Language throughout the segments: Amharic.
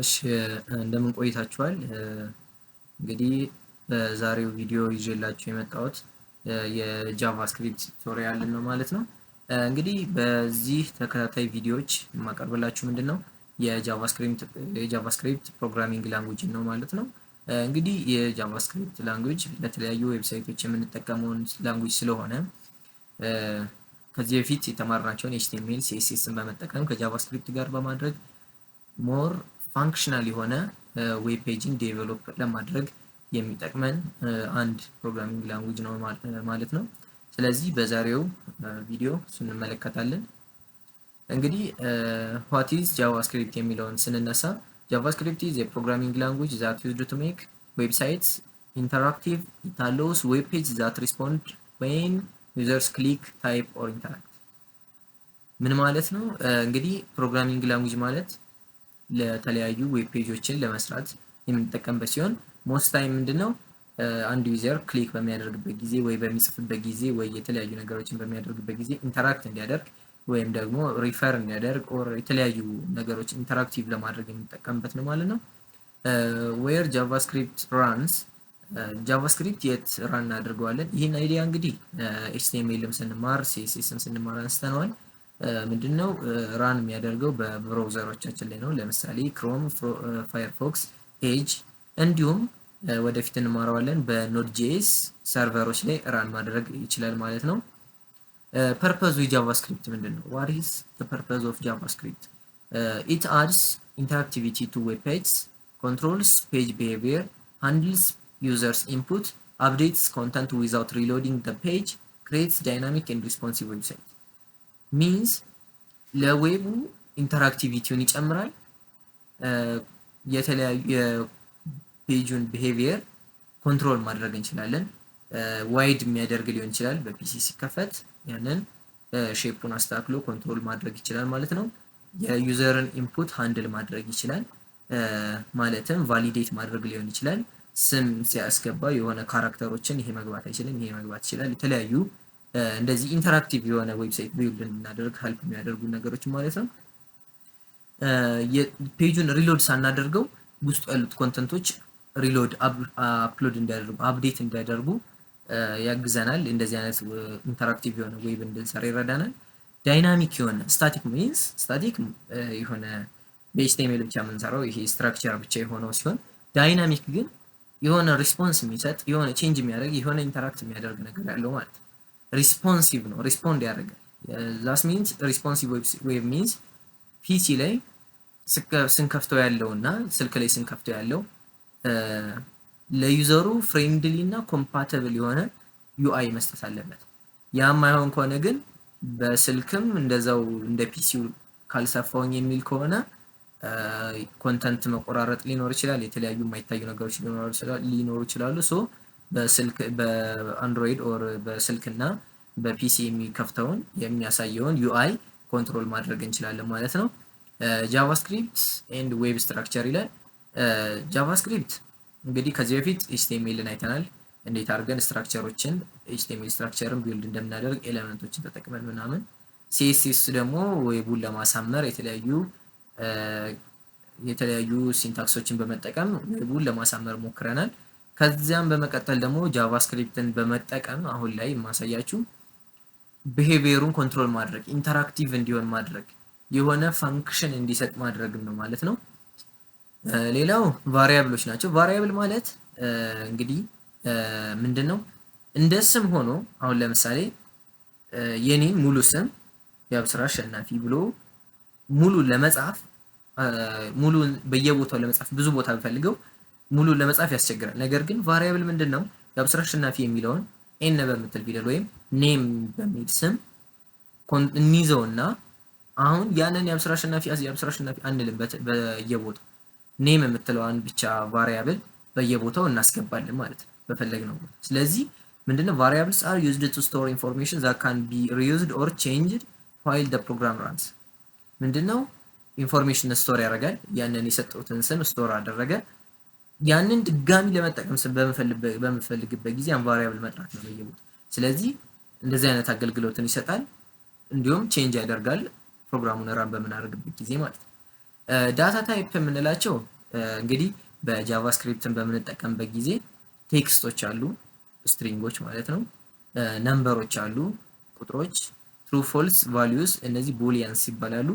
እሺ፣ እንደምን ቆይታችኋል? እንግዲህ በዛሬው ቪዲዮ ይዤላችሁ የመጣሁት የ JavaScript tutorial ነው ማለት ነው። እንግዲህ በዚህ ተከታታይ ቪዲዮዎች የማቀርብላችሁ ምንድን ነው፣ የ JavaScript programming language ነው ማለት ነው። እንግዲህ የ JavaScript language ለተለያዩ website ኦች የምንጠቀመውን language ስለሆነ ከዚህ በፊት የተማርናቸውን HTML፣ CSS ን በመጠቀም ከ JavaScript ጋር በማድረግ more functional የሆነ web page ን develop ለማድረግ የሚጠቅመን አንድ programming language ነው ማለት ነው። ስለዚህ በዛሬው ቪዲዮ እሱን እንመለከታለን። እንግዲህ what is JavaScript የሚለውን ስንነሳ፣ JavaScript is a programming language that used to make websites interactive. It allows web page that respond when users click, type or interact። ምን ማለት ነው? እንግዲህ programming language ማለት ለተለያዩ web page ኦችን ለመስራት የምንጠቀምበት ሲሆን most time ምንድነው፣ አንድ user click በሚያደርግበት ጊዜ ወይ በሚጽፍበት ጊዜ ወይ የተለያዩ ነገሮችን በሚያደርግበት ጊዜ interact እንዲያደርግ ወይም ደግሞ refer እንዲያደርግ or የተለያዩ ነገሮች interactive ለማድረግ የምንጠቀምበት ነው ማለት ነው። Where JavaScript runs? JavaScript የት run እናደርገዋለን? ይህን idea እንግዲህ HTML ም ስንማር CSS ም ስንማር አንስተነዋል። ምንድነው፣ run የሚያደርገው በ browser ኦቻችን ላይ ነው። ለምሳሌ Chrome፣ Firefox፣ Edge እንዲሁም ወደፊት እንማረዋለን በ Node.js server ኦች ላይ run ማድረግ ይችላል ማለት ነው። Purpose ኡ የ JavaScript ምንድን ነው? What is the purpose of JavaScript? It adds interactivity to web pages, controls page behavior, handles users input, updates content without reloading the page, creates dynamic and responsive website. Means ለ web ኡ interactivity ውን ይጨምራል። የተለያዩ የ page ኡን behavior control ማድረግ እንችላለን። Wide የሚያደርግ ሊሆን ይችላል። በ PC ሲከፈት ያንን shape ኡን አስተካክሎ control ማድረግ ይችላል ማለት ነው። የ user ን input handle ማድረግ ይችላል። ማለትም validate ማድረግ ሊሆን ይችላል። ስም ሲያስገባ የሆነ character ኦችን ይሄ መግባት አይችልም፣ ይሄ መግባት ይችላል። የተለያዩ እንደዚህ interactive የሆነ website build እንድናደርግ help የሚያደርጉ ነገሮች ማለት ነው። Page ኡን reload ሳናደርገው ውስጡ ያሉት content ኦች reload upload እንዲያደርጉ፣ update እንዲያደርጉ ያግዘናል። እንደዚህ አይነት interactive የሆነ web እንድንሰራ ይረዳናል። Dynamic የሆነ፣ static means static የሆነ በ HTML ብቻ የምንሰራው ይሄ structure ብቻ የሆነው ሲሆን፣ dynamic ግን የሆነ response የሚሰጥ፣ የሆነ change የሚያደርግ፣ የሆነ interact የሚያደርግ ነገር ያለው ማለት ነው። Responsive ነው፣ respond ያደርጋል። That means responsive web means PC ላይ ስንከፍተው ያለው እና ስልክ ላይ ስንከፍተው ያለው ለ user ኡ friendly እና compatible የሆነ UI መስጠት አለበት። ያ የማይሆን ከሆነ ግን በስልክም እንደዛው እንደ PC ው ካልሰፋውኝ የሚል ከሆነ content መቆራረጥ ሊኖር ይችላል። የተለያዩ የማይታዩ ነገሮች ሊኖሩ ይችላሉ። So በስልክ በ Android or በስልክ እና በ PC የሚከፍተውን የሚያሳየውን UI control ማድረግ እንችላለን ማለት ነው። JavaScript and web structure ይላል። JavaScript እንግዲህ ከዚህ በፊት HTML ን አይተናል። እንዴት አድርገን structure ኦችን፣ HTML structure ን build እንደምናደርግ element ኦችን ተጠቅመን ምናምን። CSS ደግሞ web ኡን ለማሳመር የተለያዩ syntax ኦችን በመጠቀም web ኡን ለማሳመር ሞክረናል። ከዚያም በመቀጠል ደግሞ JavaScript ን በመጠቀም አሁን ላይ የማሳያችሁ behavior ኡን control ማድረግ፣ interactive እንዲሆን ማድረግ፣ የሆነ function እንዲሰጥ ማድረግ ነው ማለት ነው። ሌላው variable ኦች ናቸው። Variable ማለት እንግዲህ ምንድን ነው? እንደ ስም ሆኖ አሁን ለምሳሌ የኔን ሙሉ ስም የአብስራ አሸናፊ ብሎ ሙሉ ለመጻፍ፣ ሙሉ በየቦታው ለመጻፍ፣ ብዙ ቦታ ብፈልገው ሙሉ ለመጻፍ ያስቸግራል። ነገር ግን variable ምንድን ነው? የአብስራ አሸናፊ የሚለውን N በምትል ፊደል ወይም name በሚል ስም እንይዘውና አሁን ያንን የአብስራ አሸናፊ የአብስራ አሸናፊ አንልም። በየቦታው name የምትለዋን ብቻ variable በየቦታው እናስገባለን ማለት ነው በፈለግነው ቦታ። ስለዚህ ምንድነው፣ variables are used to store information that can be reused or changed while the program runs። ምንድነው፣ information store ያደርጋል። ያንን የሰጠሁትን ስም store አደረገ። ያንን ድጋሚ ለመጠቀም በምፈልግበት ጊዜ ያን variable መጥራት ነው በየቦታው። ስለዚህ እንደዚህ አይነት አገልግሎትን ይሰጣል። እንዲሁም change ያደርጋል ፕሮግራሙን run በምናደርግበት ጊዜ ማለት ነው። Data type የምንላቸው እንግዲህ በ JavaScript ን በምንጠቀምበት ጊዜ text ኦች አሉ፣ string ኦች ማለት ነው። Number ኦች አሉ፣ ቁጥሮች፣ true false values፣ እነዚህ booleans ይባላሉ።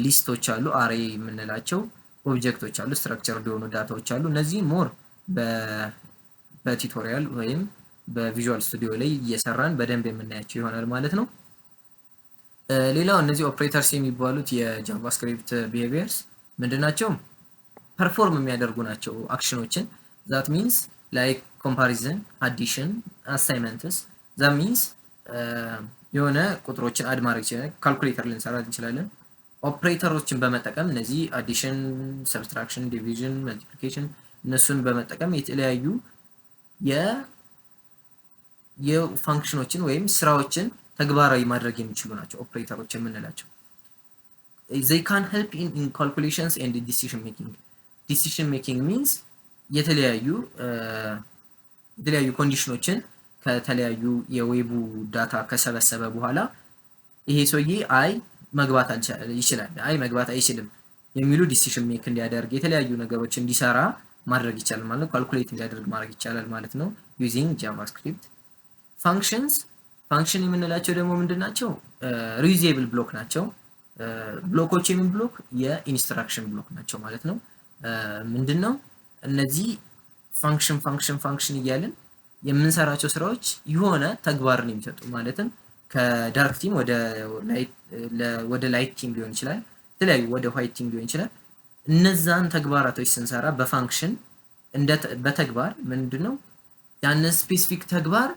List ኦች አሉ፣ array የምንላቸው object ኦች አሉ፣ structure የሆኑ data ዎች አሉ። እነዚህ more በ tutorial ወይም በ Visual Studio ላይ እየሰራን በደንብ የምናያቸው ይሆናል ማለት ነው። ሌላው እነዚህ operators የሚባሉት የ JavaScript behaviors ምንድን ናቸው? Perform የሚያደርጉ ናቸው action ኦችን። That means like comparison፣ addition፣ assignments። That means የሆነ ቁጥሮችን add ማድረግ ይችላል። ካልኩሌተር ልንሰራ እንችላለን። ኦፕሬተሮችን በመጠቀም እነዚህ addition፣ subtraction፣ division፣ multiplication እነሱን በመጠቀም የተለያዩ የ function ኦችን ወይም ስራዎችን ተግባራዊ ማድረግ የሚችሉ ናቸው ኦፕሬተሮች የምንላቸው። They can help in calculations and decision making። Decision making means የተለያዩ condition ኦችን ከተለያዩ የ web ኡ data ከሰበሰበ በኋላ ይሄ ሰውዬ አይ መግባት ይችላል፣ አይ መግባት አይችልም የሚሉ decision make እንዲያደርግ፣ የተለያዩ ነገሮች እንዲሰራ ማድረግ ይቻላል ማለት ነው። Calculate እንዲያደርግ ማድረግ ይቻላል ማለት ነው using JavaScript። Functions፣ function የምንላቸው ደግሞ ምንድን ናቸው? Reusable block ናቸው። Block ኦች የምን block? የ instruction block ናቸው ማለት ነው። ምንድን ነው እነዚህ function function function እያልን የምንሰራቸው ስራዎች የሆነ ተግባርን የሚሰጡ፣ ማለትም ከ dark theme ወደ light theme ሊሆን ይችላል፣ የተለያዩ ወደ white theme ሊሆን ይችላል። እነዛን ተግባራቶች ስንሰራ በ function በተግባር ምንድን ነው ያንን specific ተግባር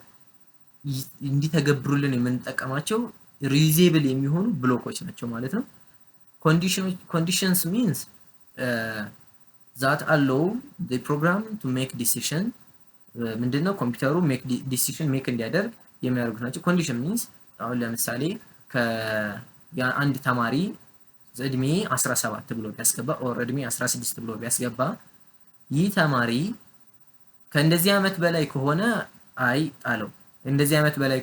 እንዲተገብሩልን የምንጠቀማቸው reusable የሚሆኑ block ኦች ናቸው ማለት ነው። Conditions means that allow program to make decision። ምንድነው? ኮምፒውተሩ decision make እንዲያደርግ የሚያደርጉት ናቸው። Condition means አሁን ለምሳሌ አንድ ተማሪ እድሜ 17 ብሎ ቢያስገባ or እድሜ 16 ብሎ ቢያስገባ፣ ይህ ተማሪ ከእንደዚህ ዓመት በላይ ከሆነ አይ ጣለው፣ እንደዚህ ዓመት በላይ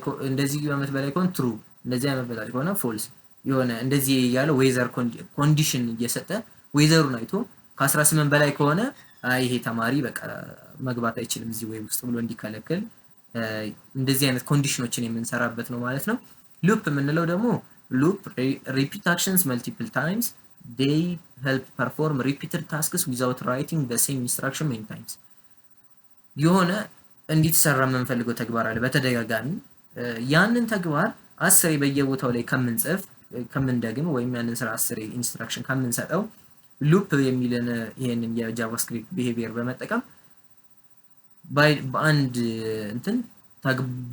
ከሆነ true፣ እንደዚህ ዓመት በላይ ከሆነ false፣ የሆነ እንደዚህ እያለ whether condition እየሰጠ whether ኡን አይቶ ከ18 በላይ ከሆነ አይ ይሄ ተማሪ በቃ መግባት አይችልም እዚህ web ውስጥ ብሎ እንዲከለክል እንደዚህ አይነት condition ኦችን የምንሰራበት ነው ማለት ነው። Loop የምንለው ደግሞ loop repeat actions multiple times። They help perform repeated tasks without writing the same instruction many times። የሆነ እንዲተሰራ የምንፈልገው ተግባር አለ በተደጋጋሚ። ያንን ተግባር 10 በየቦታው ላይ ከምንጽፍ፣ ከምንደግም ወይም ያንን ስራ 10 instruction ከምንሰጠው loop የሚልን ይሄንን የ JavaScript behavior በመጠቀም በአንድ እንትን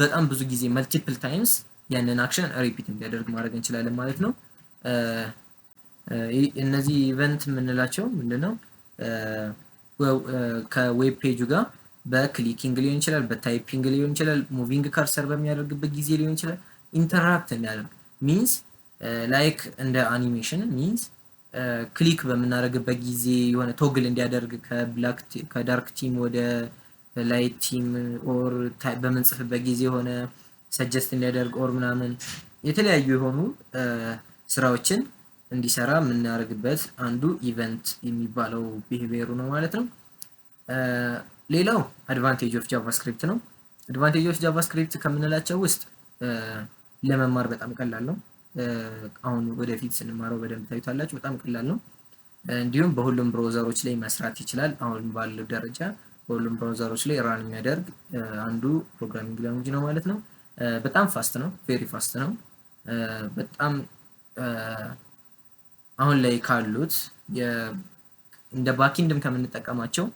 በጣም ብዙ ጊዜ multiple times ያንን action repeat እንዲያደርግ ማድረግ እንችላለን ማለት ነው። እነዚህ event የምንላቸው ምንድነው? ከ web page ኡ ጋር በ clicking ሊሆን ይችላል፣ በ typing ሊሆን ይችላል፣ moving cursor በሚያደርግበት ጊዜ ሊሆን ይችላል። Interact እንዲያደርግ means like እንደ animation means click በምናደርግበት ጊዜ የሆነ toggle እንዲያደርግ ከ black ከ dark theme ወደ light theme or በምንጽፍበት ጊዜ የሆነ suggest እንዲያደርግ or ምናምን የተለያዩ የሆኑ ስራዎችን እንዲሰራ የምናደርግበት አንዱ event የሚባለው behavior ኡ ነው ማለት ነው። ሌላው advantage of JavaScript ነው። Advantage of JavaScript ከምንላቸው ውስጥ ለመማር በጣም ቀላል ነው። አሁን ወደፊት ስንማረው በደንብ ታዩታላችሁ። በጣም ቀላል ነው። እንዲሁም በሁሉም browser ኦች ላይ መስራት ይችላል። አሁን ባለው ደረጃ በሁሉም browser ኦች ላይ run የሚያደርግ አንዱ programming language ነው ማለት ነው። በጣም fast ነው፣ very fast ነው። በጣም አሁን ላይ ካሉት እንደ backend ም ከምንጠቀማቸው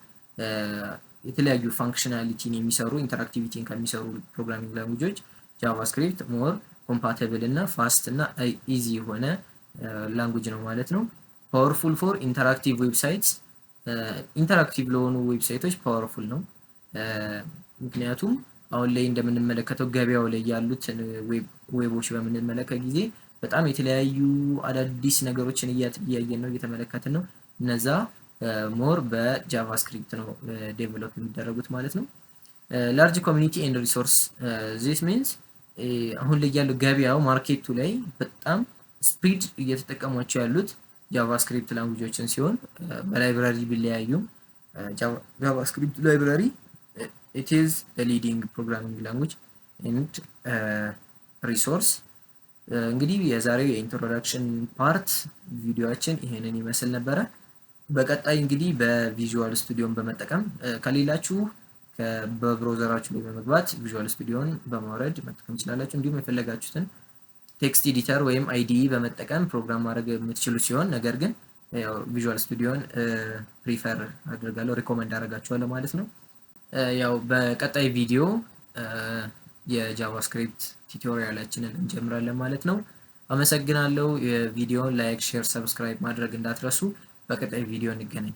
የተለያዩ functionality ን የሚሰሩ፣ interactivity ን ከሚሰሩ programming language ኦች JavaScript more compatible እና fast እና easy የሆነ language ነው ማለት ነው። Powerful for interactive websites፣ interactive ለሆኑ website ኦች powerful ነው። ምክንያቱም አሁን ላይ እንደምንመለከተው ገበያው ላይ ያሉትን web ኦች በምንመለከት ጊዜ በጣም የተለያዩ አዳዲስ ነገሮችን እያየን ነው፣ እየተመለከትን ነው። እነዛ more በ JavaScript ነው develop የሚደረጉት ማለት ነው። Large community and resource። This means አሁን ላይ ያለው ገበያው market ኡ ላይ በጣም speed እየተጠቀሟቸው ያሉት JavaScript language ኦችን ሲሆን በ library ቢለያዩም JavaScript library, it is leading programming language and resource። እንግዲህ የዛሬው የ introduction part ቪዲዮአችን ይሄንን ይመስል ነበረ። በቀጣይ እንግዲህ በ Visual Studio ን በመጠቀም፣ ከሌላችሁ በ browser ኣችሁ ላይ በመግባት Visual Studio ን በማውረድ መጠቀም ትችላላችሁ። እንዲሁም የፈለጋችሁትን text editor ወይም IDE በመጠቀም ፕሮግራም ማድረግ የምትችሉ ሲሆን ነገር ግን ያው Visual Studio ን prefer አድርጋለሁ፣ recommend አደርጋችኋለሁ ማለት ነው። ያው በቀጣይ ቪዲዮ የ JavaScript tutorial ኣችንን እንጀምራለን ማለት ነው። አመሰግናለሁ። የቪዲዮን like፣ share፣ subscribe ማድረግ እንዳትረሱ። በቀጣይ ቪዲዮ እንገናኝ።